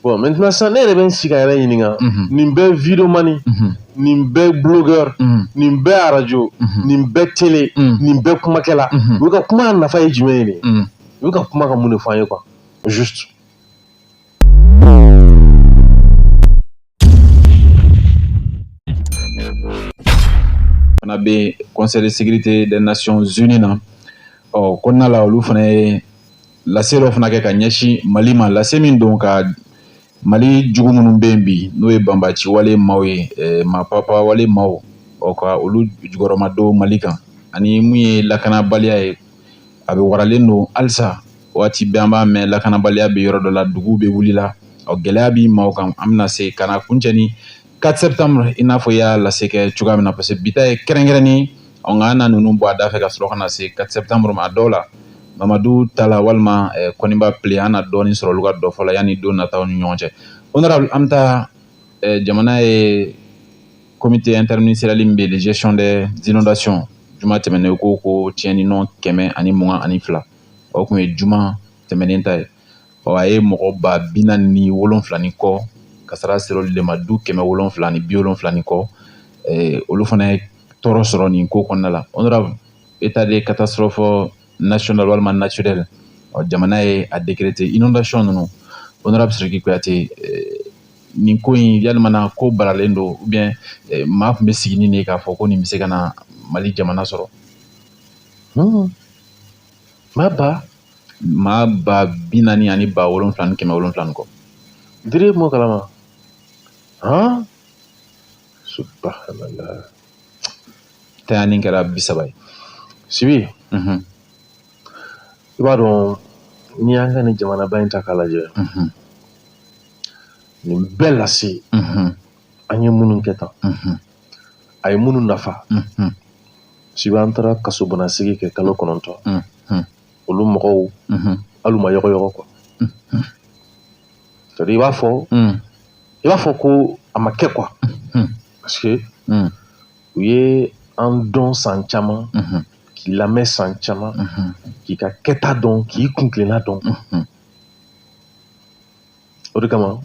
Bon, maintenant sisan ne yɛrɛ bɛ n sigi ka yɛrɛ ɲininka, nin bɛɛ vidéoman, nin bɛɛ blogueur, nin bɛɛ arajo, nin bɛɛ télé, nin bɛɛ kumakɛla, u bɛ ka kuma nafa ye jumɛn ye nin? U bɛ ka kuma ka mun de fɔ an ye quoi, juste? Fana bɛ Conseil de sécurité des Nations Unies na. Ɔ kɔnɔna la, olu fana ye lase dɔ fana kɛ ka ɲɛsin Mali ma, lase min don ka Mali jugu minnu bɛ yen bi, n'o ye banbaci wale maaw ye, maa papa wale maaw, ɔ ka olu jukɔrɔma don Mali kan, ani mun ye lakanabaliya ye, a bɛ waralen don halisa. Waati bɛɛ an b'a mɛn, lakanabaliya bɛ yɔrɔ dɔ la, duguw bɛ wuli la, ɔ gɛlɛya bɛ maaw kan. An bɛna se ka na kuncɛ ni 4 septembre, i n'a fɔ i y'a lase kɛ cogoya min na, parce que bi ta ye kɛrɛnkɛrɛnnen. Ɔ nka an na ninnu bɔ a da fɛ ka sɔrɔ ka na se 4 septembre ma. A dɔw la Mamadu Tala walima Kɔniba Pile, an na dɔɔnin sɔrɔ olu ka dɔ fɔ la yanni don nataw ni ɲɔgɔn cɛ. Honorable, an bɛ taa jamana ye comité interministériel min bɛ yen de gestion des inondations, juma tɛmɛnen ko tiɲɛni nɔ 122, o tun ye juma tɛmɛnen ta ye. Ɔ a ye mɔgɔ 47,000 ni kɔ kasara sera olu de ma, du 770 ni kɔ, olu fana ye tɔɔrɔ sɔrɔ nin ko kɔnɔna la. Honorable, état de catastrophe nationale walima naturelle, ɔ jamana ye a décrété inondation ninnu. Honorable Sidiki Kuyate, nin ko in yalima na ko balalen don ou bien maa tun bɛ sigi ni nin ye k'a fɔ ko nin bɛ se ka na Mali jamana sɔrɔ? Maa ba Maa 40 ani 7,700 ni kɔ. Dire m'o kalama han, subhanallah. Tanyani kɛra 30 ye. Sibi, i b'a dɔn, n'i y'an ka nin jamanaba in ta k'a lajɛ, nin bɛɛ lase an ye minnu kɛ tan, a ye minnu nafa, Sibi, an taara kasobonasigi kɛ kalo 9, olu mɔgɔw hali u ma yɔgɔyɔgɔ quoi. C'est à dire i b'a fɔ ko a ma kɛ quoi, parce que u ye an dɔn san caman, k'i lamɛn san caman, k'i ka kɛta dɔn, k'i kuntilenna dɔn. O de kama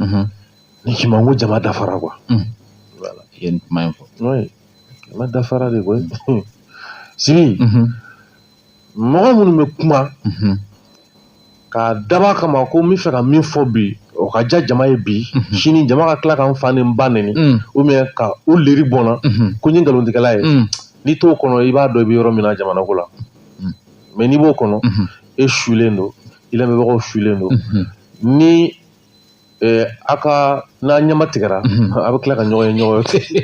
ni k'i ma n ko jama dafara quoi. Voilà. I ye nin kuma in fɔ. Oui, jama dafara de koyi. Sibi, mɔgɔ minnu bɛ kuma k'a dab'a kama ko n bɛ fɛ ka min fɔ bi, o ka diya jama ye bi, sini jama ka tila ka n fa ni n ba neni ou bien ka u leri bɔ n na ko n ye nkalontigɛla ye, n'i t'o kɔnɔ, i b'a dɔn i bɛ yɔrɔ min na jamana ko la. Mais n'i b'o kɔnɔ, e sulen don, i lamɛnbagaw sulen don. Ni aw ka n'a ɲɛma tigɛra, a bɛ tila ka ɲɔgɔn ye ɲɔgɔn ye.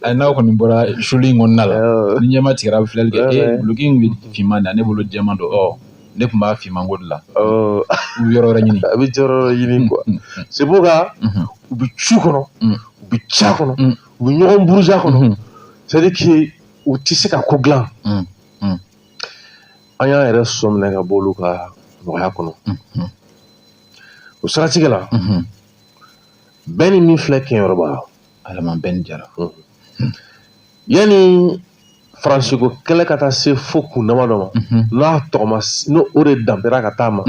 Ayi, n'aw kɔni bɔra suli in kɔnɔna la, ni ɲɛma tigɛra, a bɛ filɛli kɛ e duloki in bɛ finman de, ne bolo jɛman don. Ɔ ne tun b'a finman ko de la, u bɛ yɔrɔ wɛrɛ ɲini. A bɛ yɔrɔ wɛrɛ ɲini quoi. C'est pourquoi u bɛ cu kɔnɔ, u bɛ ca kɔnɔ, u bɛ ɲɔgɔn buruja kɔnɔ. C'est à dire que u tɛ se ka ko dilan. An y'an yɛrɛ sɔ minɛ ka bɔ olu ka nɔgɔya kɔnɔ. O siratigɛ la, bɛɛ ni min filɛ kɛnyɔrɔba. Alama bɛɛ ni jara. Yanni Faransiko kɛlɛ ka taa se fo kun dama dɔ ma, n'a tɔgɔma n'o o de danbera ka taa ma,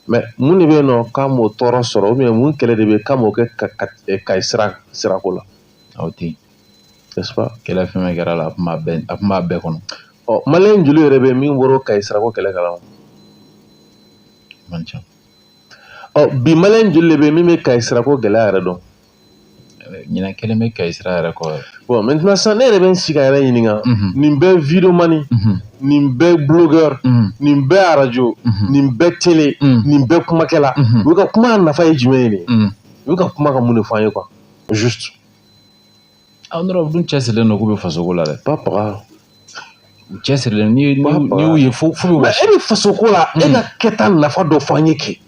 mais mun de bɛ yen nɔ k'an m'o tɔɔrɔ sɔrɔ, ou bien mun kɛlɛ de bɛ yen k'an m'o kɛ Kayi sira sirako la? Aw tɛ. N'est-ce pas? Kɛlɛ fɛn fɛn kɛra la, a tun b'a bɛɛ, a tun b'a bɛɛ kɔnɔ. Ɔ maliyɛn joli yɛrɛ bɛ yen min bɔra Kayi sirako kɛlɛ kalama? Man ca. Ɔ bi maliyɛn joli de bɛ yen min bɛ Kayi sirako gɛlɛya yɛrɛ dɔn? Ɲinɛ kelen bɛ Kayi sira yɛrɛ kɔ. Bon, maintenant sisan ne yɛrɛ bɛ n sigi ka yɛrɛ ɲininka, nin bɛɛ vidéoman, nin bɛɛ blogueur, nin bɛɛ arajo, nin bɛɛ télé, nin bɛɛ kumakɛla, u bɛ ka kuma nafa ye jumɛn ye nin? U bɛ ka kuma ka mun de fɔ an ye quoi, juste? Aw nɔrɔ dun cɛsirilen don k'u bɛ fasoko la dɛ. Papa. U cɛsirilen, n'i y'u ye fo bɛ wɔsi. E bɛ fasoko la, e ka kɛta nafa dɔ fɔ an ye kɛ.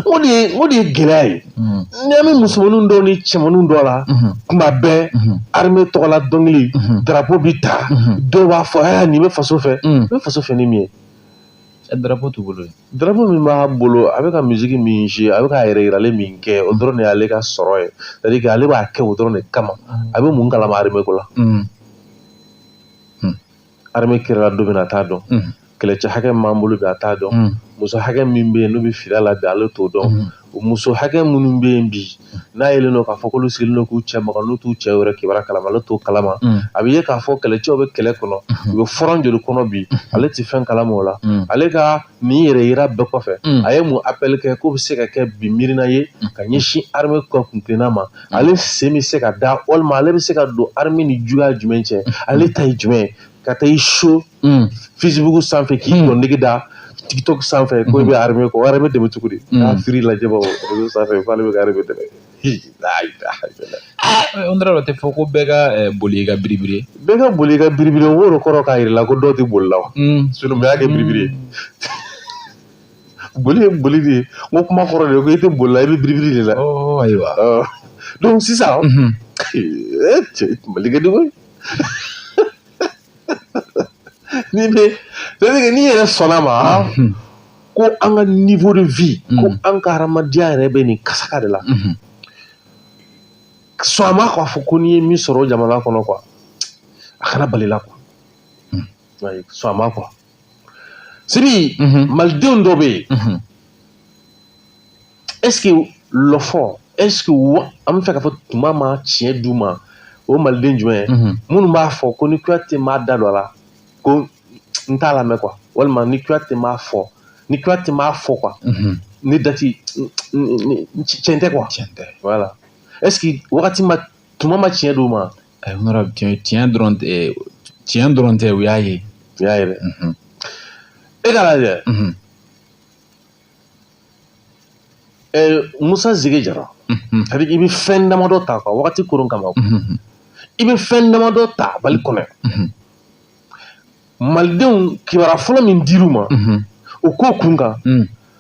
O de ye gɛlɛya ye. N'i an bɛ musomaninw dɔw ni cɛmaninw dɔw la, kuma bɛɛ armée tɔgɔla dɔnkili, drapeau bi ta, dɔw b'a fɔ aa nin bɛ faso fɛ. N bɛ faso fɛ ni min ye? Drapeau t'u bolo. Drapeau min b'a bolo, a bɛ ka musique min jouer, a bɛ k'a yɛrɛ yiralen min kɛ, o dɔrɔn de y'ale ka sɔrɔ ye. C'est à dire que ale b'a kɛ o dɔrɔn de kama. A bɛ mun kalama armée ko la? Armée kɛra don min na, a t'a dɔn. Kɛlɛcɛ hakɛ min b'an bolo bi, a t'a dɔn. Muso hakɛ min bɛ yen n'u bɛ fili la bi, ale t'o dɔn. O muso hakɛ minnu bɛ yen bi, n'a yelen don k'a fɔ k'olu sigilen don k'u cɛ maga, n'u t'u cɛ yɛrɛ kibaruya kalama, ale t'o kalama. A bɛ ye k'a fɔ kɛlɛcɛw bɛ kɛlɛ kɔnɔ, u bɛ front joli kɔnɔ bi, ale tɛ fɛn kalama o la. Ale ka nin yɛrɛ yira bɛɛ kɔfɛ, a ye mun appel kɛ k'o bɛ se ka kɛ bi miirina ye ka ɲɛsin armée ka kuntilenna ma? Ale sen bɛ se ka da, walima ale bɛ se ka don armée ni juguya jumɛn cɛ? Ale ta ye jumɛn ye? Ka taa i so Facebook sanfɛ k'i dɔndege da TikTok sanfɛ ko i bɛ armée kɔ, armée dɛmɛ cogo di? K'a firi lajɛ o réseau sanfɛ k'ale bɛ ka armée dɛmɛ. On dirait o tɛ fɔ ko bɛɛ ka boli i ka biribiri ye. Bɛɛ ka boli i ka biribiri, o b'o kɔrɔ k'a yir'i la ko dɔw tɛ boli la o. Sinon bɛɛ y'a kɛ biribiri ye. Boli ye boli de ye. N ko kuma kɔrɔ de ye ko i tɛ boli la, i bɛ biribiri de la. Ayiwa. Donc sisan, cɛ Mali ka di koyi. Ni bɛ, c'est-à-dire que n'i yɛrɛ sɔnna ma ko an ka niveau de vie, ko an ka hadamadenya yɛrɛ bɛ nin kasaka de la, sɔn a ma k'a fɔ ko n'i ye min sɔrɔ o jamana kɔnɔ quoi, a kana bali la quoi, sɔn a ma quoi. Sibi, malidenw dɔ bɛ yen, est-ce que lɔfɔ, est-ce que an bɛ fɛ k'a fɔ tuma ma tiɲɛ d'u ma, o maliden jumɛn minnu b'a fɔ ko ni Kuyate m'a da don a la ko n t'a lamɛn quoi, walima ni Kuyate m'a fɔ, ni Kuyate m'a fɔ quoi, ni dati tiɲɛ tɛ quoi. Tiɲɛ tɛ. Voilà. Est-ce que wagati ma tuma ma tiɲɛ d'u ma? Honorable, tiɲɛ dɔrɔn tɛ, tiɲɛ dɔrɔn tɛ, u y'a ye. U y'a ye dɛ. E k'a lajɛ. Musa Zige Jara. C'est-à-dire i bɛ fɛn damadɔ ta quoi, wagati koron kama. I bɛ fɛn damadɔ ta Mali kɔnɔ. Malidenw kibaruya fɔlɔ min dir'u ma, o ko kun kan,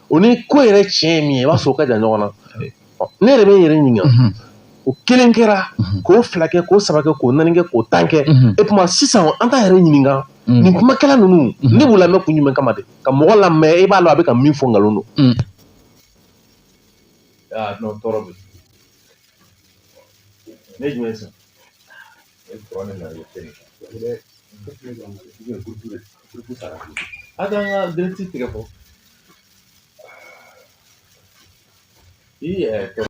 o ni ko yɛrɛ tiɲɛ ye min ye, i b'a sɔrɔ o ka jan ɲɔgɔn na. Ne yɛrɛ bɛ n yɛrɛ ɲininka, o kelen kɛra, k'o fila kɛ, k'o saba kɛ, k'o naani kɛ, k'o tan kɛ. E tuma sisan an t'a yɛrɛ ɲininka, nin kumakɛla ninnu, ne b'u lamɛn kun jumɛn kama de? Ka mɔgɔ lamɛn, e b'a dɔn a bɛ ka min fɔ nkalon don. Ah non, tɔɔrɔ bɛ. Ne ye jumɛn ye sisan? A k'an ka direct tigɛ fɔ.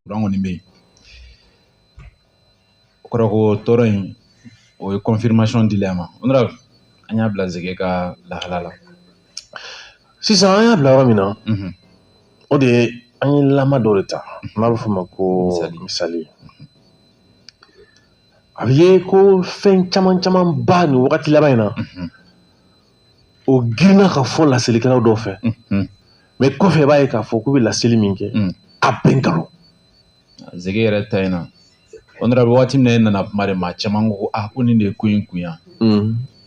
Kuran kɔni bɛ yen. O kɔrɔ ko tɔɔrɔ in, o ye confirmation dili a ma. Honorable, an y'a bila Zige ka lahala la. Sisan an y'a bila yɔrɔ min na, o de ye an ye lama dɔ de ta, n'a bɛ f'o ma ko misali. A bɛ ye ko fɛn caman caman ba nin wagati laban in na, o girinna ka fɔ laselikɛlaw dɔw fɛ. Mais kɔfɛ i b'a ye k'a fɔ k'u bɛ laseli min kɛ, a bɛɛ nkalon. Zige yɛrɛ ta in na, honorable, waati min na e nana kuma de, maa caman ko ah ko nin de ye ko in kun yan.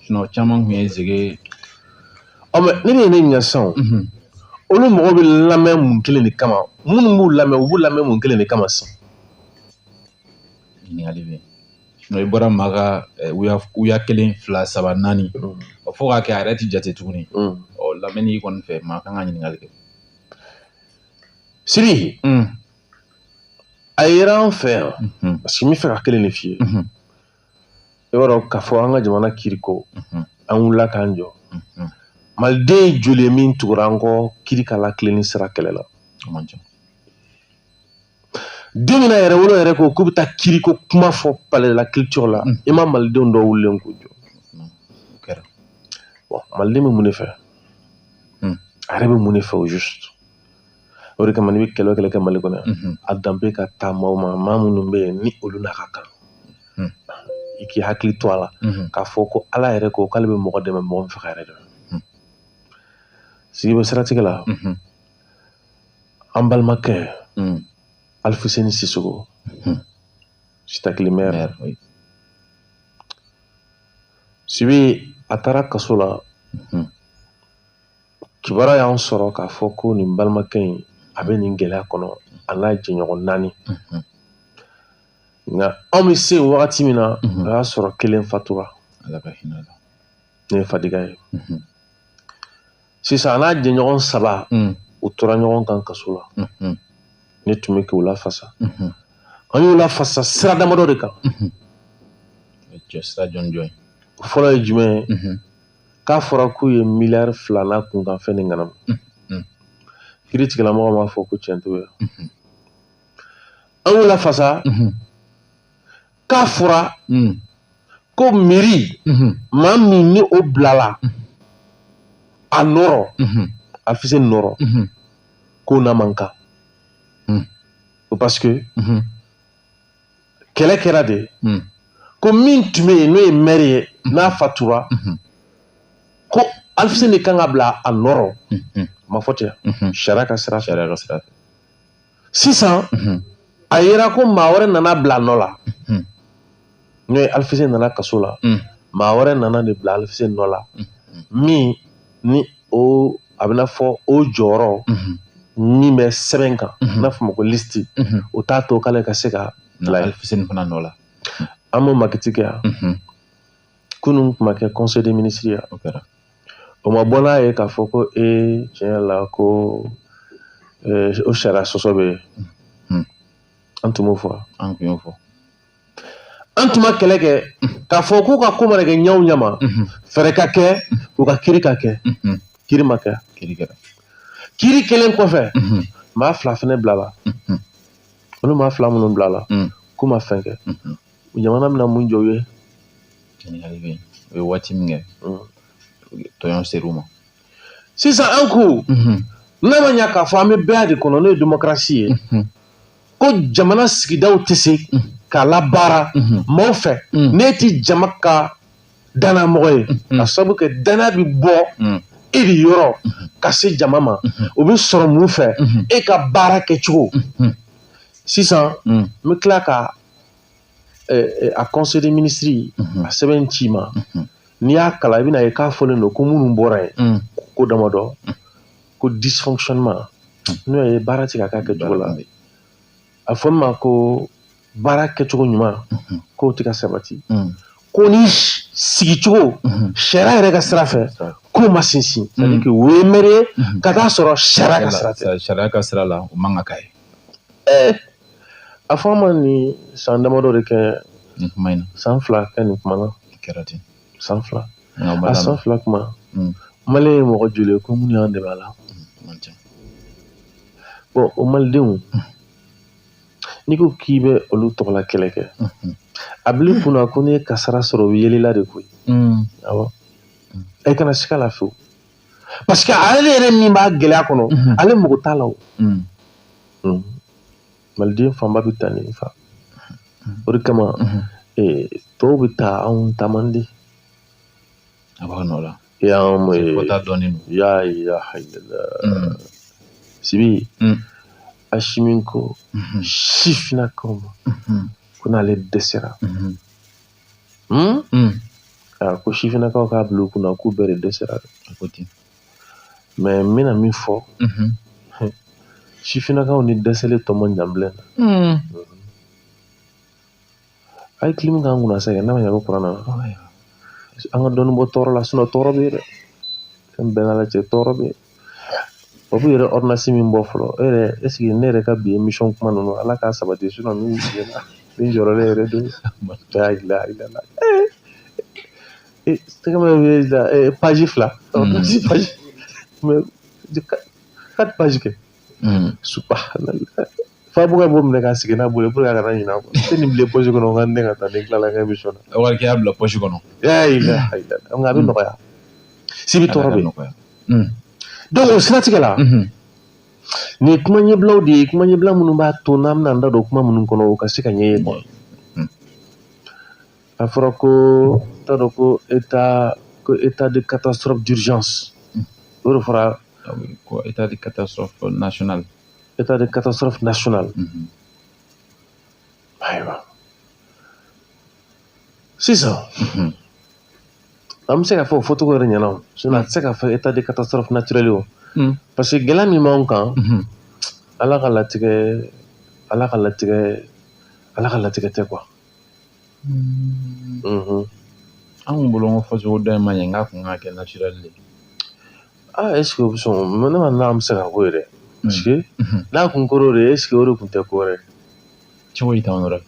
Sinon caman kun ye Zige. Ɔ mais ne bɛ ne ɲininka sisan, olu mɔgɔw bɛ lamɛn mun kelen de kama? Minnu b'u lamɛn, u b'u lamɛn mun kelen de kama sisan? Ɲininkali bɛ yen. Sinon i bɔra maa ka wuya 1 2 3 4, fo k'a kɛ a yɛrɛ ti jate tuguni. Ɔ lamɛnni kɔni fɛ, maa kan ka ɲininkali kɛ. Siri, a yera an fɛ yan, parce que n bɛ fɛ ka kelen de f'i ye. I b'a dɔn k'a fɔ an ka jamana kiriko, an wulila k'an jɔ. Maliden ye joli ye min tugura an kɔ kiri ka lakilenni sira kɛlɛ la? Don min na yɛrɛ wolo yɛrɛ ko k'u bɛ taa kiriko kuma fɔ palais de la culture la, i ma malidenw dɔw wulilen k'u jɔ. Bon, maliden bɛ mun de fɛ? A yɛrɛ bɛ mun de fɛ au juste? O de kama n'i bɛ kɛlɛ o kɛlɛ kɛ Mali kɔnɔ, a danbe ka taa maaw ma, maa minnu bɛ yen ni olu n'a ka kan. I k'i hakili to a la k'a fɔ ko Ala yɛrɛ ko k'ale bɛ mɔgɔ dɛmɛ, mɔgɔ min fɛ ka yɛrɛ dɛmɛ. Sigi bɛ siratigɛ la, an balimakɛ Alfuseni Sisoko, Sitakili maire, Sibi, a taara kaso la. Kibaruya y'an sɔrɔ k'a fɔ ko nin balimakɛ in a bɛ nin gɛlɛya kɔnɔ, a n'a jɛɲɔgɔn 4. Nka anw bɛ se wagati min na, a y'a sɔrɔ kelen fatura. Ne ye Fadiga ye. Sisan a n'a jɛɲɔgɔn 3, u tora ɲɔgɔn kan kaso la. Ne tun bɛ k'u lafasa. An y'u lafasa sira damadɔ de kan. Sira jɔn jɔn? Fɔlɔ ye jumɛn ye? K'a fɔra k'u ye miliyari 2 n'a kunkanfɛn de ŋanamu. Kiiri tigilamɔgɔw m'a fɔ ko tiɲɛ t'o ye. An y'u lafasa. K'a fɔra ko miiri maa min ni o bilala a nɔrɔ, Alfuseni nɔrɔ, k'o n'a man kan. Parce que kɛlɛ kɛra de ko min tun bɛ yen, n'o ye maire ye, n'a fatura, ko Alfuseni de kan ka bila a nɔrɔ. A ma fɔ ten, sariya ka sira fɛ. Sariya ka sira fɛ. Sisan a yera ko maa wɛrɛ nana bila a nɔ la, n'o ye Alfuseni nana kaso la, maa wɛrɛ nana de bila Alfuseni nɔ la, min ni o a bɛna fɔ o jɔyɔrɔ min bɛ sɛbɛn kan, n'a fɔ ma ko liste, o t'a to k'ale ka se ka bila yen. Alfuseni fana nɔ la. An m'o makiti kɛ yan. Kunun tun ma kɛ conseil des ministres ye. O kɛra. O ma bɔ n'a ye k'a fɔ ko ee, tiɲɛ yɛrɛ la, ko o sariya sɔsɔ bɛ yen. An tun b'o fɔ. An tun y'o fɔ. An tun ma kɛlɛ kɛ k'a fɔ k'u ka ko mana kɛ ɲɛ o ɲɛ ma, fɛɛrɛ ka kɛ u ka kiiri ka kɛ. Kiiri ma kɛ. Kiiri kɛra. Kiiri kɛlen kɔfɛ, maa 2 fana bilala. Olu maa 2 minnu bilala, k'u ma fɛn kɛ, jamana bɛna mun jɔ u ye? Ɲininkali bɛ yen. O ye waati min kɛ, tɔɲɔ ser'u ma. Sisan an ko n'a ma ɲɛ k'a fɔ an bɛ bɛɛ de kɔnɔ, n'o ye démocratie ye, ko jamana sigidaw tɛ se k'a labaara maaw fɛ n'e ti jama ka danayamɔgɔ ye, ka sababu kɛ danaya bɛ bɔ e de yɔrɔ ka se jama ma. O bɛ sɔrɔ mun fɛ? E ka baara kɛcogo. Sisan n bɛ tila ka a conseil des ministres a sɛbɛn ci ma. N'i y'a kalan, i bɛna ye k'a fɔlen don ko minnu bɔra yen, ko damadɔ, ko dysfonctionnement, n'o ye baara tɛ ka k'a kɛcogo la, a fɔ min ma ko baara kɛcogo ɲuman, k'o tɛ ka sabati, ko ni sigicogo sariya yɛrɛ ka sira fɛ, k'o ma sinsin, c'est à dire que o ye maire ye ka taa sɔrɔ sariya ka sira tɛ. Sariya ka sira la, o man ka k'a ye. A fɔ an ma nin san damadɔ de kɛ nin kuma in na. San 2 kɛ nin kuma na. Kɛra ten. San 2, a san 2 kuma, maliyɛn ye mɔgɔ joli ye ko minnu y'an dɛmɛ a la? Bon, o malidenw, n'i ko k'i bɛ olu tɔgɔla kɛlɛ kɛ, a bil'i kunna ko n'i ye kasara sɔrɔ, o bɛ yɛlɛ de koyi. Awɔ, e kana siga la fiyewu, parce que ale yɛrɛ min b'a gɛlɛya kɔnɔ, ale mago t'a la. O maliden fanba bɛ taa nin fa, o de kama tɔw bɛ taa, anw ta man di. A b'a nɔ la. Y'an fɔta dɔɔnin don. Ya ilaha illallah. Sibi, Asimi ko sifinnakaw ma ko n'ale dɛsɛra, ko sifinnakaw k'a bila u kunna k'u bɛɛ de dɛsɛra. A ko ten. Mais n bɛna min fɔ, sifinnakaw ni dɛsɛlen tɔ man jan bilen. A ye clim k'an kunna sa kɛ, n'a ma ɲɛ ko kuran nana, an ka dɔɔnin bɔ tɔɔrɔ la, sinon tɔɔrɔ bɛ yen dɛ. Fɛn bɛɛ n'Ala cɛ, tɔɔrɔ bɛ yen. O b'u yɛrɛ ordonnance min bɔ fɔlɔ, e yɛrɛ, est ce que ne yɛrɛ ka bi émission kuma ninnu, Ala k'a sabati, sinon min min jɔrɔlen yɛrɛ don. La ilaha illallah. Tɛgɛ bɛ page 2, ordonnance page, mais quatre pages kɛ. Subhanallah. Fa b'u ka bɔ minɛ k'a sigi n'a bolo pour que a kana ɲinɛ a kɔ. N tɛ nin bilen poche kɔnɔ, n ka n den ka taa ni tilala n ka émission na. Wari k'i y'a bila poche kɔnɔ. La ilaha illallah. Nka a bɛ nɔgɔya. Sibi, tɔɔrɔ bɛ yen. Donc o siratigɛ la, nin ye kuma ɲɛbilaw de ye, kuma ɲɛbila minnu b'a to n'an bɛna an da don kuma minnu kɔnɔ, o ka se ka ɲɛ ye quoi. A fɔra ko n t'a dɔn ko état de catastrophe d'urgence, o de fɔra. Ko état de catastrophe nationale. État de catastrophe nationale. Ayiwa, sisan an bɛ se k'a fɔ o fɔcogo yɛrɛ ɲɛna o, sinon a tɛ se k'a fɔ état de catastrophe naturelle o, parce que gɛlɛya min b'anw kan, Ala ka latigɛ, Ala ka latigɛ, Ala ka latigɛ tɛ quoi. An kun bolo ko fɔcogo dɔ in ma ɲɛ, n k'a kun ka kɛ naturel de. Ah, est ce que o bɛ sɔn? Ne ma n'an bɛ se ka k'o ye dɛ, parce que n'a kun kɛra o de ye, est ce que o de kun tɛ ko wɛrɛ ye? Cogo di t'anw yɔrɔ?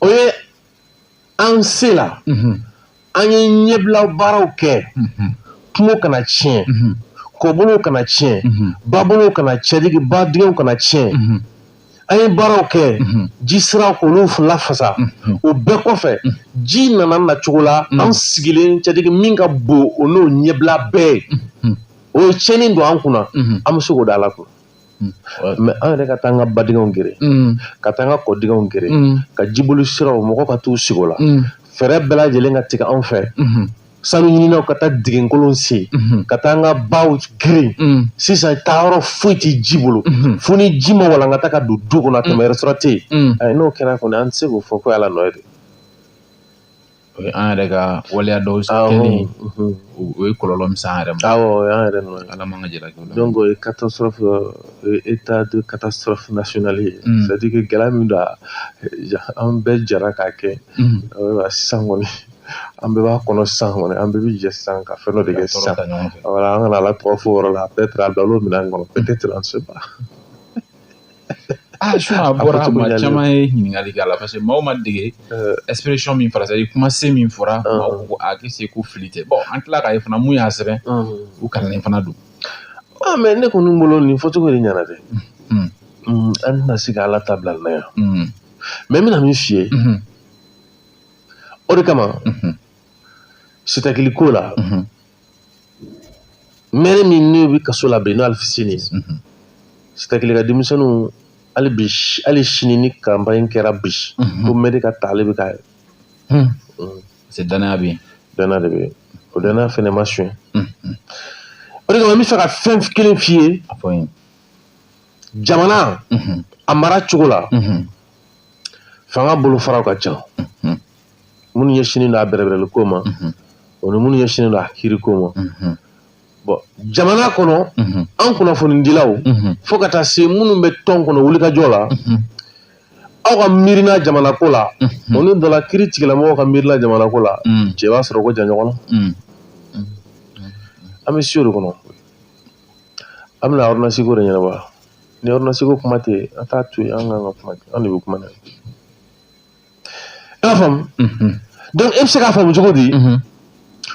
O ye an se la. An ye ɲɛbila baaraw kɛ, kungo kana tiɲɛ, kɔbolow kana tiɲɛ, babolow kana tiɲɛ, badingɛw kana tiɲɛ. An ye baaraw kɛ, ji siraw k'olu lafasa. O bɛɛ kɔfɛ, ji nana na cogo la, an sigilen cɛdigi min ka bon o n'o ɲɛbila bɛɛ ye, o ye tiɲɛni don an kunna, an bɛ se k'o da Ala kun. Mais an yɛrɛ ka taa an ka badingɛw gere, ka taa an ka kɔdingɛw gere, ka jiboli siraw mɔgɔ ka t'u sigi o la, fɛɛrɛ bɛɛ lajɛlen ka tigɛ anw fɛ, sanu ɲininaw ka taa dingɛkolon sen, ka taa an ka baw girin. Sisan taayɔrɔ foyi tɛ ji bolo, fo ni ji ma walankata ka don du kɔnɔ, a tɛmɛ restaurant tɛ yen. Ayi, n'o kɛra kɔni, an tɛ se k'o fɔ ko Ala nɔ ye dɛ. O ye an yɛrɛ ka waleya dɔw kɛlen, o ye kɔlɔlɔ min s'an yɛrɛ ma. Awɔ, o y'an yɛrɛ nɔ ye. Ala man ka jalaki o la. Donc o ye catastrophe, o ye état de catastrophe nationale ye. C'est à dire que gɛlɛya min don, an bɛɛ jɛra k'a kɛ. Sisan kɔni, an bɛɛ b'a kɔnɔ sisan kɔni, an bɛɛ bɛ jɛ sisan ka fɛn dɔ de kɛ sisan. Voilà, an kana Ala tɔgɔ fɔ o yɔrɔ la, peut-être a bila l'o minɛn kɔnɔ, peut-être on ne sait pas. Ah, sinon a bɔra, maa caman ye ɲininkali kɛ a la, parce que maaw ma dege expression min fɔra, c'est à dire kumasen min fɔra, maaw ko ko a k'e ko fili tɛ. Bon, an tila k'a ye fana mun y'a sɛbɛn, u kalannen fana don. Ah, mais ne kɔni bolo nin fɔcogo de ɲɛna dɛ. An tɛna se ka Ala ta bila nin na yan. Mais n bɛna min f'i ye, o de kama sitakili ko la, maire min n'o bɛ kaso la bi, n'o Alifuseni ye, sitakili ka denmisɛnninw, hali bi, hali sini ni campagne kɛra bi ko maire ka ta, ale bɛ k'a ye. C'est danaya bɛ yen. Danaya de bɛ yen, o danaya fɛnɛ ma suɲɛ. O de kama n bɛ fɛ ka fɛn kelen f'i ye. A fɔ n ye. Jamana a mara cogo la, fanga bolofaraw ka ca, minnu ɲɛsinnen don a bɛrɛbɛrɛli ko ma, o ni minnu ɲɛsinnen don a kiiri ko ma. Bon, jamana kɔnɔ, an kunnafonidilaw, fo ka taa se minnu bɛ tɔn kɔnɔ wulikajɔ la, aw ka miirina jamana ko la, o ni dɔ la kiiri tigilamɔgɔw ka miirina jamana ko la, cɛ b'a sɔrɔ ko jan ɲɔgɔn na. An bɛ si o de kɔnɔ, an bɛna ordonnance ko de ɲɛnabɔ. Ni ordonnance ko kuma tɛ yen, an t'a to yen, an kan ka kuma, an de bɛ kuma n'a ye. I b'a faamu? Donc e bɛ se k'a faamu cogo di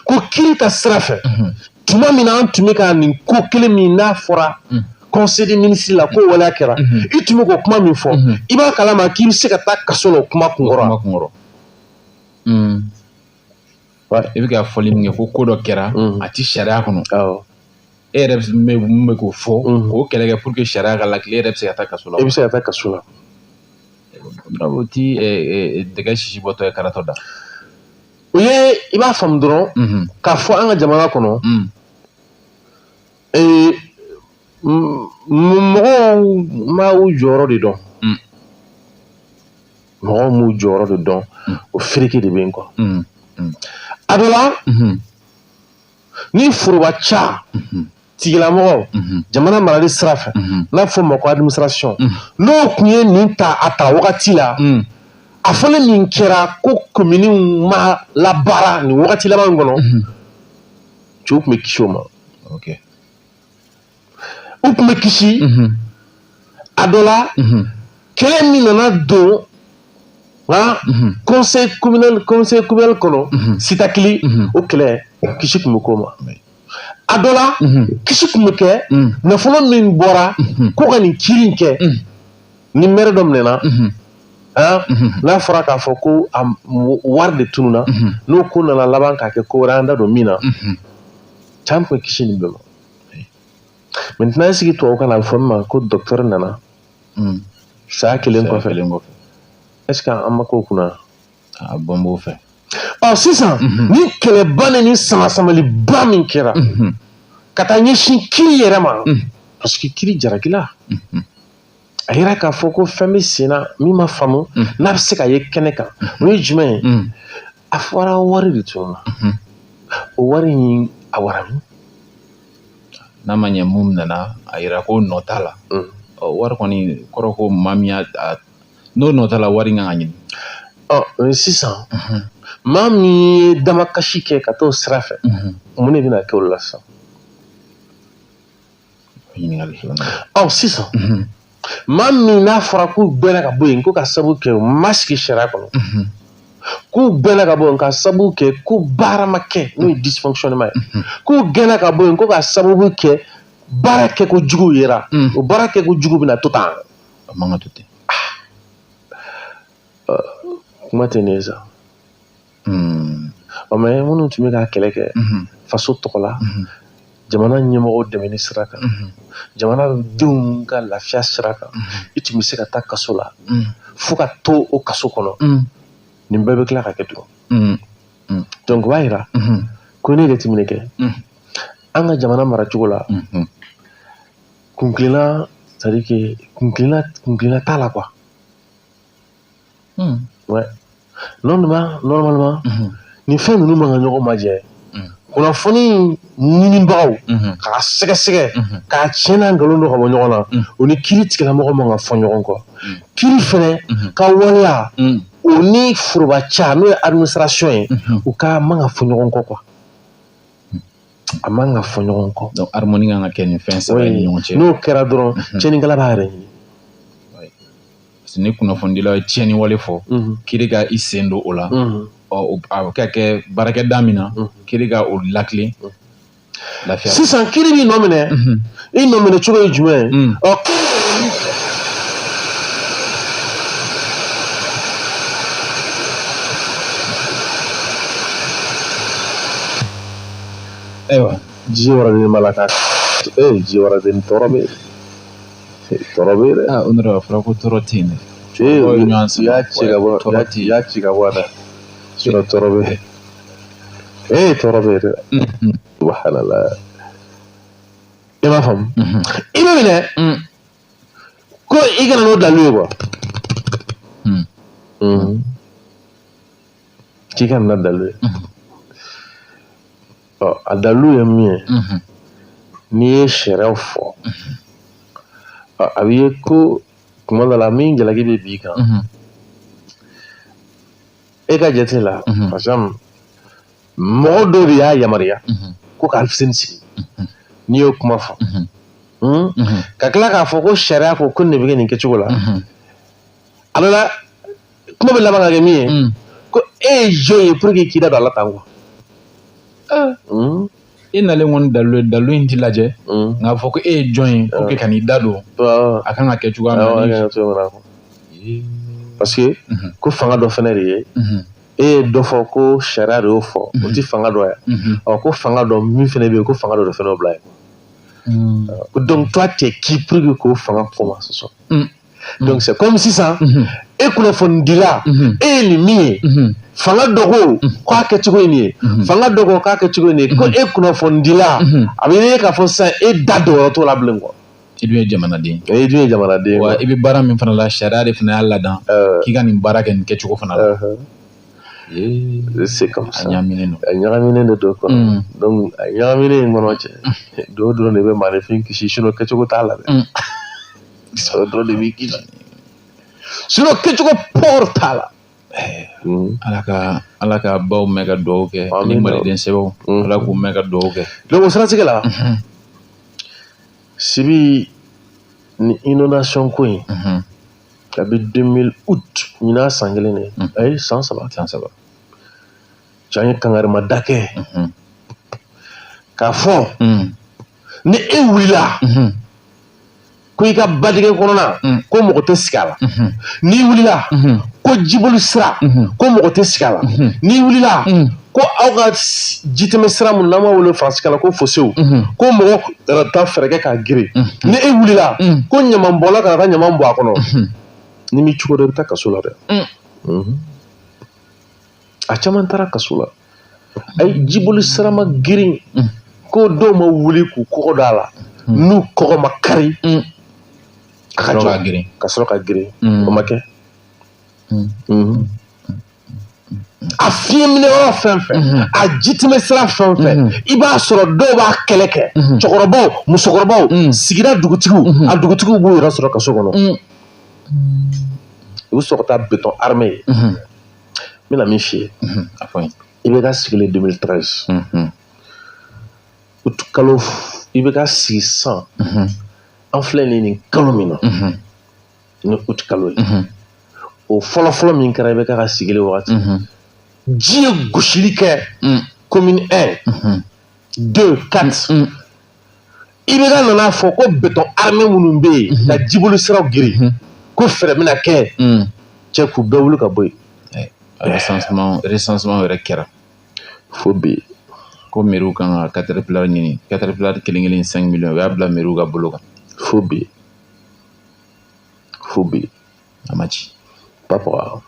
ko kiiri ta sira fɛ, tuma min na an tun bɛ ka nin ko kelen min n'a fɔra conseil des ministres la ko waleya kɛra, i tun bɛ k'o kuma min fɔ, i b'a kalama k'i bɛ se ka taa kaso la o kuma kunkɔrɔ. I bɛ ka fɔli min kɛ ko dɔ kɛra, a ti sariya kɔnɔ. E yɛrɛ bɛ mun bɛ k'o fɔ, k'o kɛlɛ kɛ pour que sariya ka lakile, e yɛrɛ bɛ se ka taa kaso la. E bɛ se ka taa kaso la. O ti dɛgɛ sisi bɔtɔ ye karatɔ da. O ye, i b'a faamu dɔrɔn k'a fɔ an ka jamana kɔnɔ, mɔgɔw ma u jɔyɔrɔ de dɔn. Mɔgɔw m'u jɔyɔrɔ de dɔn, o fereke de bɛ yen quoi. A dɔ la, ni foroba ca tigilamɔgɔ jamana marali sira fɛ, n'a fɔ ma ko administration, n'o tun ye nin ta a ta wagati la, a fɔlen min kɛra ko kominiw ma labaara nin wagati laban in kɔnɔ, cɛw tun bɛ kisi o ma. U tun bɛ kisi a dɔ la, kɛlɛ min nana don conseil communal kɔnɔ Sitakili, o kɛlɛ kisi tun bɛ k'o ma. A dɔ la, kisi tun bɛ kɛ nafolo min bɔra ko ka nin kiiri in kɛ, ni maire dɔ minɛna, n'a fɔra k'a fɔ ko a wari de tununna, n'o ko nana laban k'a kɛ ko wɛrɛ an da don min na, caman tun bɛ kisi nin bɛɛ ma. Maintenant est-ce que tubabukan na a bɛ fɔ min ma ko docteur nana saya kelen kɔfɛ, est-ce que an ma k'o kunna? A bɔn b'o fɛ. Ɔ sisan, ni kɛlɛba ni sama-samaliba min kɛra ka taa ɲɛsin kiiri yɛrɛ ma, parce que kiiri jarakila, a yira k'a fɔ ko fɛn bɛ sen na min ma faamu, n'a bɛ se ka ye kɛnɛ kan, o ye jumɛn ye? A fɔra wari de tununna, o wari in a wara min? N'a ma ɲɛ mun nana a yira ko nɔ t'a la, wari kɔni kɔrɔ ko maa min y'a n'o nɔ t'a la, wari kan ka ɲini. Ɔ sisan, maa min ye damakasi kɛ ka t'o sira fɛ, mun de bɛna kɛ o la sisan? Ɲininkali filanan. Ɔ sisan, maa min n'a fɔra k'u gbɛnna ka bɔ yen ko ka sababu kɛ u ma sigi sariya kɔnɔ, K'u gɛnna ka bɔ yen ka sababu kɛ ko baara ma kɛ, n'o ye dysfonctionnement ye. K'u gɛnna ka bɔ yen ko ka sababu kɛ baara kɛko jugu yera. O baara kɛko jugu bɛna to tan. A man ka to ten. Kuma tɛ nin ye sa. Ɔ mais minnu tun bɛ ka kɛlɛ kɛ faso tɔgɔ la, jamana ɲɛmɔgɔw dɛmɛni sira kan, jamanadenw ka lafiya sira kan, i tun bɛ se ka taa kaso la fo ka to o kaso kɔnɔ. Nin bɛɛ bɛ tila ka kɛ tugun. Donc o b'a yira ko ne jateminɛ kɛ an ka jamana maracogo la, kunkilenna, c'est à dire que kunkilenna t'a la quoi. Ouais. Normalement, nin fɛn ninnu man ka ɲɔgɔn majɛ. Kunnafoni ɲinibagaw k'a sɛgɛsɛgɛ k'a tiɲɛ n'a nkalon dɔ ka bɔ ɲɔgɔn na, o ni kiiri tigilamɔgɔ man ka fɔ ɲɔgɔn kɔ. Kiiri fɛnɛ ka waleya o ni foroba ca n'o ye administration ye, u ka man ka fɔ ɲɔgɔn kɔ quoi. A man ka fɔ ɲɔgɔn kɔ. Donc harmonie kan ka kɛ nin fɛn saba ni ɲɔgɔn cɛ. N'o kɛra dɔrɔn, tiɲɛnikɛla b'a yɛrɛ ɲini. Parce que ni kunnafonidilaw ye tiɲɛni wale fɔ, kiiri ka i sen don o la. Ɔ, a bɛ ka kɛ baarakɛda min na, kiiri ka o lakilen. Lafiya. Sisan kiiri b'i nɔ minɛ, i nɔ minɛ cogo ye jumɛn ye? Ɔ, Ayiwa. Ji waraden b'a la ka ji waraden tɔɔrɔ bɛ tɔɔrɔ bɛ dɛ. Aa, o yɛrɛ a fɔra ko tɔɔrɔ tɛ yen dɛ. I y'a ci ka bɔ, i y'a ci ka bɔ a la. Sinon tɔɔrɔ bɛ tɔɔrɔ bɛ dɛ. Subhanallah. I m'a faamu? I bɛ minɛ ko i kana n'o dalu ye quoi. K'i kana n'a dalu ye. Ɔ, a dalu ye min ye, n'i ye sariyaw fɔ, a bɛ ye ko tuma dɔ la min jalaki bɛ b'i kan, e ka jate la, par exemple mɔgɔ dɔw de y'a yamaruya ko ka Alfuseni sigi, n'i y'o kuma fɔ, ka tila k'a fɔ ko sariya ko ko nin de bɛ kɛ nin kɛcogo la, a dɔ la kuma bɛ laban ka kɛ min ye, ko e ye jɔn ye pour que k'i da don a la tan quoi. E nalen kɔni dalu ye, dalu in ti lajɛ, nka fɔ ko e ye jɔn ye pour que ka n'i da don a kan ka kɛ cogoya min na. Parce que ko fanga dɔ fɛnɛ de ye, e ye dɔ fɔ ko sariya de y'o fɔ, o ti fanga dɔ ye. Ɔ, ko fanga dɔ min fɛnɛ bɛ yen, ko fanga dɔ de fɛnɛ y'o bila yen. Donc toi t'es qui pour que k'o fanga kɔma sɔsɔ? Donc c'est comme sisan e kunnafonidila, e ye nin min ye, fanga dɔ ko k'a kɛcogo ye nin ye, fanga dɔ ko k'a kɛcogo ye nin ye, ko e kunnafonidila, a bɛ ye k'a fɔ sisan e da don yɔrɔ t'o la bilen quoi. I dun ye jamanaden. I dun ye jamanaden. Wa i bɛ baara min fana la, sariya de fana y'a ladan k'i ka nin baara kɛ nin kɛcogo fana la. C'est comme ça. A ɲagaminen don. A ɲagaminen de don kɔnɔ. Donc a ɲagaminen in kɔnɔ cɛ, dɔw dɔrɔn de bɛ maaninfin kisi, sinon kɛcogo t'a la dɛ. O dɔrɔn de b'i kisi. Sinon kɛcogo pɔɔr t'a la. Ala ka baw mɛn ka dugawu kɛ, ani maliden sɛbɛw, Ala k'u mɛn ka dugawu kɛ. Donc o siratigɛ la, Sibi, ni inondation ko in, kabi 2000 août ɲinan san kelen de ye, ayi san saba. San saba. Cɛ, an ye kangarimada kɛ k'a fɔ ni e wulila ko i ka badingɛ kɔnɔna ko mɔgɔ tɛ sigi a la, n'i wulila ko jiboli sira ko mɔgɔ tɛ sigi a la, n'i wulila ko aw ka jitɛmɛ sira minnu n'an b'a wele faransikan na ko fosew, ko mɔgɔ kana taa fɛɛrɛ kɛ k'a geren, ni e wulila ko ɲamanbɔla kana taa ɲaman bɔ a kɔnɔ, ni m'i cogo dɔn i bɛ taa kaso la dɛ. A caman taara kaso la. Ayi, jiboli sira ma girin ko dɔw ma wuli k'u kɔgɔ da a la, n'u kɔgɔ ma kari ka jɔ ka sɔrɔ ka girin, o ma kɛ. A fiɲɛ minɛ yɔrɔ fɛn fɛn, a jitɛmɛ sira fɛn fɛn, i b'a sɔrɔ dɔw b'a kɛlɛ kɛ, cɛkɔrɔbaw, musokɔrɔbaw, sigida dugutigiw, a dugutigiw b'u yɛrɛ sɔrɔ kaso kɔnɔ. U bɛ sɔrɔ ka taa béton armé ye. N bɛna min f'i ye, i bɛ ka sigilen 2013 août kalo, i bɛ ka sigi sisan, an filɛ nin kalo min na, ni août kalo ye, o fɔlɔ-fɔlɔ min kɛra i bɛ ka sigilen wagati, Ji ye gosili kɛ commune 1, 2, 4. IBK nana fɔ ko béton armé minnu bɛ yen ka jiboli siraw geren, ko fɛɛrɛ bɛna kɛ cɛ k'u bɛɛ wuli ka bɔ yen. Recensement yɛrɛ kɛra. Fo bi. Ko mairie kan ka caterpillar ɲini, caterpillar kelen kelen 5 millions, u y'a bila mairie ka bolo kan. Fo bi. Fo bi. A ma ci. Papa.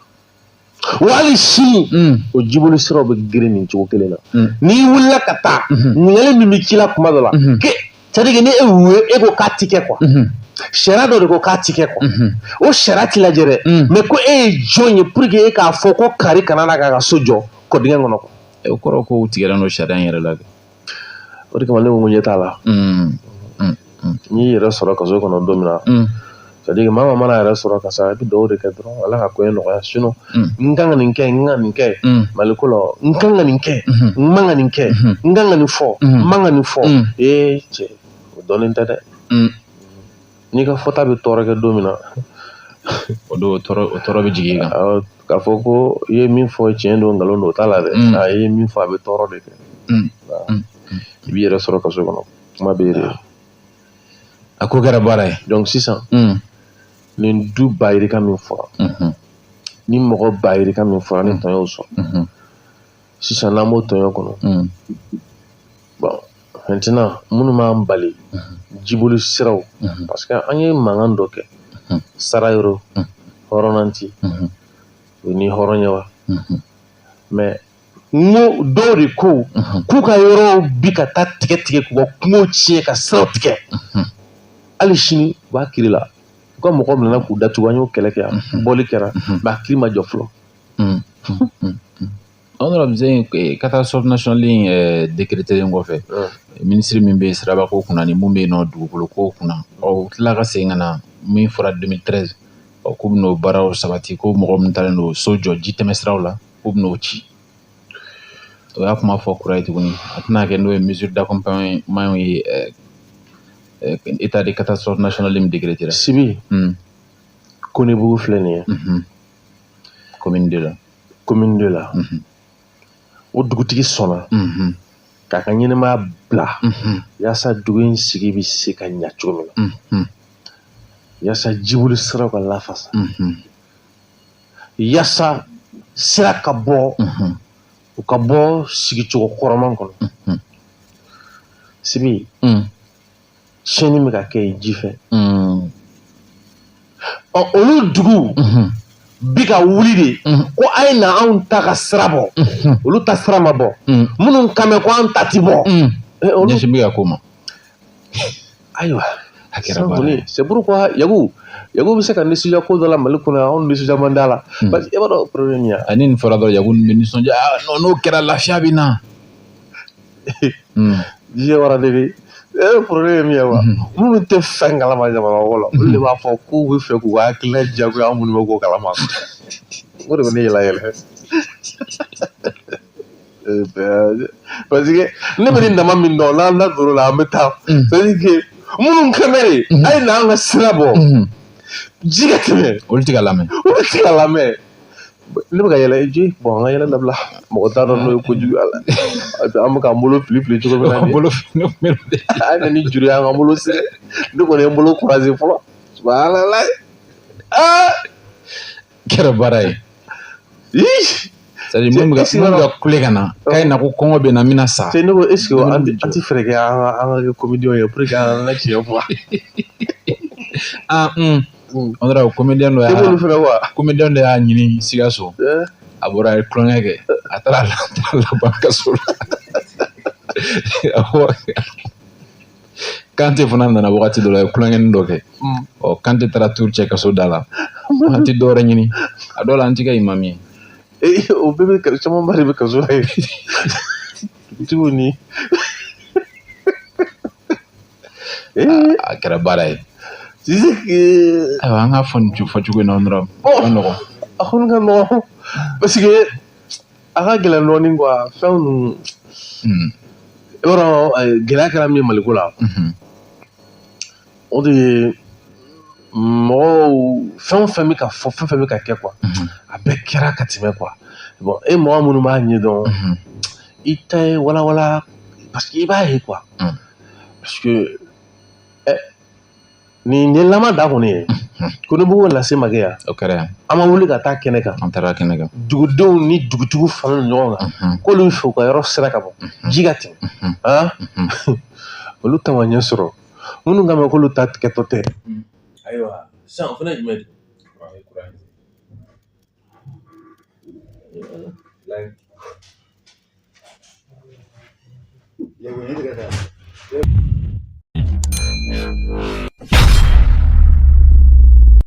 Wa hali sini o jiboli siraw bɛ geren nin cogo kelen na. N'i wulila ka taa ɲininkali min bɛ k'i la kuma dɔ la, c'est à dire que ni e wo e ko k'a ti kɛ quoi, sariya dɔ de ko k'a ti kɛ quoi, o sariya ti lajɛ dɛ, mais ko e ye jɔn ye pour que e k'a fɔ ko kari kana na k'a ka so jɔ kɔdingɛ kɔnɔ quoi. O kɔrɔ ko u tigɛlen don sariya in yɛrɛ la. O de kama ne ko n ko ɲɛ t'a la. N'i yɛrɛ sɔrɔ kaso kɔnɔ don min na, c'est à dire que maa mana yɛrɛ sɔrɔ ka sa, i bɛ dugawu de kɛ dɔrɔn Ala ka koɲɛ nɔgɔya, sinon n kan ka nin kɛ, n kan ka nin kɛ Mali ko la, n kan ka nin kɛ, n man ka nin kɛ, n kan ka nin fɔ, n man ka nin fɔ, ee cɛ o dɔnnen tɛ dɛ. N'i ka fɔta bɛ tɔɔrɔ kɛ don min na, o don o tɔɔrɔ bɛ jigin i kan. K'a fɔ ko i ye min fɔ tiɲɛ don nkalon don o t'a la dɛ, a ye min fɔ a bɛ tɔɔrɔ de kɛ. I b'i yɛrɛ sɔrɔ kaso kɔnɔ, kuma bɛ yen de. A ko kɛra baara ye. Donc sisan nin du ba yirika min fɔra, ni mɔgɔ ba yirika min fɔra, ni tɔɲɔ y'o sɔrɔ sisan, n'an b'o tɔɲɔ kɔnɔ, bon maintenant minnu b'an bali jiboli siraw, parce que an ye mankan dɔ kɛ Sarayoro hɔrɔnnanti o ni hɔrɔnya wa, mais n ko dɔw de ko k'u ka yɔrɔw bi ka taa tigɛ tigɛ k'u ka kungow tiɲɛ ka siraw tigɛ. Hali sini u b'a kiri la, u ka mɔgɔ minɛna k'u datugu, an y'o kɛlɛ kɛ yan, bɔli kɛra, mais a kiri ma jɔ fɔlɔ. Honorable, catastrophe nationale in décrété kɔfɛ, ministre min bɛ sirabako kunna ni mun bɛ yen nɔ dugukolo ko kunna, ɔ u tilala ka segin ka na min fɔra 2013, ɔ k'u bɛn'o baaraw sabati, ko mɔgɔ min taalen don so jɔ ji tɛmɛ siraw la, k'u bɛn'o ci. O y'a kuma fɔ kura ye tuguni, a tɛna kɛ n'o ye mesure d'accompagnement ye état de catastrophe nationale min décrété la. Sibi, Konebugu filɛ nin ye. Commune 2 la. Commune 2 la. O dugutigi sɔnna k'a ka ɲɛnɛmaya bila yaasa dugu in sigi bɛ se ka ɲa cogo min na, yaasa jiboli siraw ka lafasa, yaasa sira ka bɔ u ka bɔ sigicogo kɔrɔman kɔnɔ. Sibi, tiɲɛni bɛ ka kɛ yen ji fɛ. Ɔ olu dugu bi ka wuli de ko a ye na anw ta ka sira bɔ, olu ta sira ma bɔ, minnu kan bɛ ko an ta ti bɔ. Ɲɛsin bɛ ka k'o ma. Ayiwa, a kɛra baara ye. C'est pourquoi Yagu bɛ se ka nisɔndiya ko dɔ la Mali kɔnɔ, anw nisɔndiya man d'a la. Parce que e b'a dɔn problème ye. Ani nin fɔra dɔrɔn Yagu bɛ nisɔndiya, ah non n'o kɛra lafiya bɛ na. Diɲɛ wara de bɛ. Problème ye min ye wa, minnu tɛ fɛn kalama jamana ko la, olu de b'a fɔ k'u bɛ fɛ k'u ka hakilina diyagoya anw minnu bɛ k'o kalama. O de bɛ ne yɛlɛ yɛlɛ. Parce que ne bɛ nin dama min dɔn, n'an da donn'o la an bɛ taa. C'est à dire que minnu kan bɛ de, a ye na an ka sira bɔ, ji ka tɛmɛ. Olu tɛ ka lamɛn. Olu tɛ ka lamɛn. Ne bɛ ka yɛlɛ ji, bon an ka yɛlɛ dabila, mɔgɔ t'a dɔn n'o ye kojugu ye la. An bɛ k'an bolo fili fili cogo min na. Bolo fili. A ye na ni juru ye an ka bolo siri. Ne kɔni ye n bolo croiser fɔlɔ. Subhanallah. Aa. Kɛra baara ye. C'est à dire mun bɛ ka kule ka na, k'a ye na ko kɔngɔ bɛ na, n bɛna sa. Ne ko est ce que an tɛ fɛɛrɛ kɛ an ka kɛ comédien ye pour que an ka tiɲɛ fɔ. Ah honorable, comédien dɔ y'a comédien dɔ y'a ɲini Sikaso. A bɔra a ye tulonkɛ kɛ, a taara laban kaso la. Kante fana nana wagati dɔ la, a ye tulonkɛnin dɔ kɛ. Ɔ Kante taara tour cɛ kaso da la. An tɛ dɔwɛrɛ ɲini. A dɔw la an tɛ kɛ imam ye. O bɛɛ bɛ camanba de bɛ kaso la yen. Dugutigiw ni. A kɛra baara ye. Ayiwa an k'a fɔ nin fɔcogo in na honorable, a ka nɔgɔn. A kɔni ka nɔgɔn parce que a ka gɛlɛn dɔɔnin quoi, fɛn ninnu. I b'a dɔn gɛlɛya kɛra min ye Maliko la, o de ye mɔgɔw fɛn o fɛn bɛ ka fɔ, fɛn fɛn bɛ ka kɛ quoi, a bɛɛ kɛra ka tɛmɛ quoi. Bon, e mɔgɔ minnu b'a ɲɛdɔn, i ta ye walawala parce que i b'a ye quoi. Parce que nin ye lama da kɔni ye ko ne b'o lase ma kɛ yan. O kɛra yan. An ma wuli ka taa kɛnɛ kan. An taara kɛnɛ kan. Dugudenw ni dugutigiw faralen ɲɔgɔn kan k'olu bɛ fɛ u ka yɔrɔ sira ka bɔ ji ka tɛmɛ. Olu ta ma ɲɛ sɔrɔ, minnu ka mɛn k'olu ta kɛtɔ tɛ. Ayiwa, sisan o fana ye jumɛn ye?